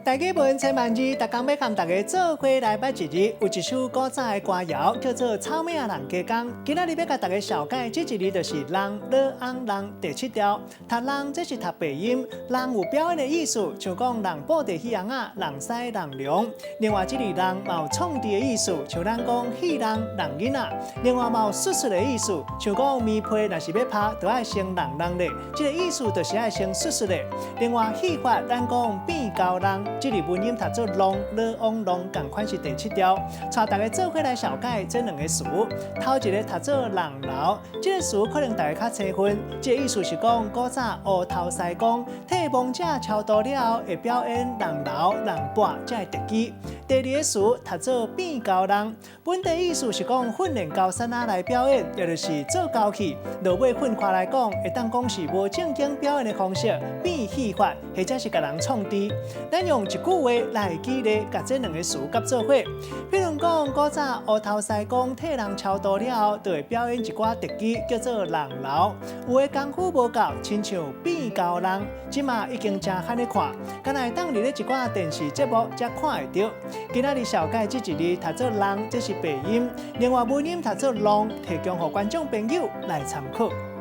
台語文千萬字，逐工欲佮大家做伙來捌一字，有一首古早的歌謠，叫做《草嶺人加工》。今仔日欲共大家紹介，這一字就是弄老翁弄第七調。讀弄這是讀白音，弄有表演的意思，像講弄布袋戲尪仔、弄師、弄龍。另外，這字弄嘛有創治的意思，像咱講戲弄弄囡仔。另外嘛有欶欶的意思，像講棉被若是欲曬，就愛先弄弄咧，這个意思就是愛先欶欶咧。另外，戲法咱講變猴弄。這字文音讀做弄老翁弄，仝款是第七調。帶大家做伙來紹介這兩个詞。頭一个讀做弄樓，這个詞可能大家較生分。這个意思是講古早烏頭師公替亡者超度了後，會表演弄樓、弄箔這个特技。第二个詞讀做變猴弄，本底意思是講訓練猴捒仔來表演，也就是做猴戲。落尾分開來講，會當講是無正經表演的方式，變戲法，或者是共人創治。咱用一句話來舉例，共這兩个詞佮做伙。比如講，古早烏頭師公替人超度了後，就會表演一寡特技，叫做弄樓。有的功夫無夠，親像變猴弄，這馬已經誠罕咧看，敢若會當佇咧一寡電視節目才看會著。今仔日紹介這一字讀做弄，這是白音；另外文音讀做弄，提供予觀眾朋友來參考。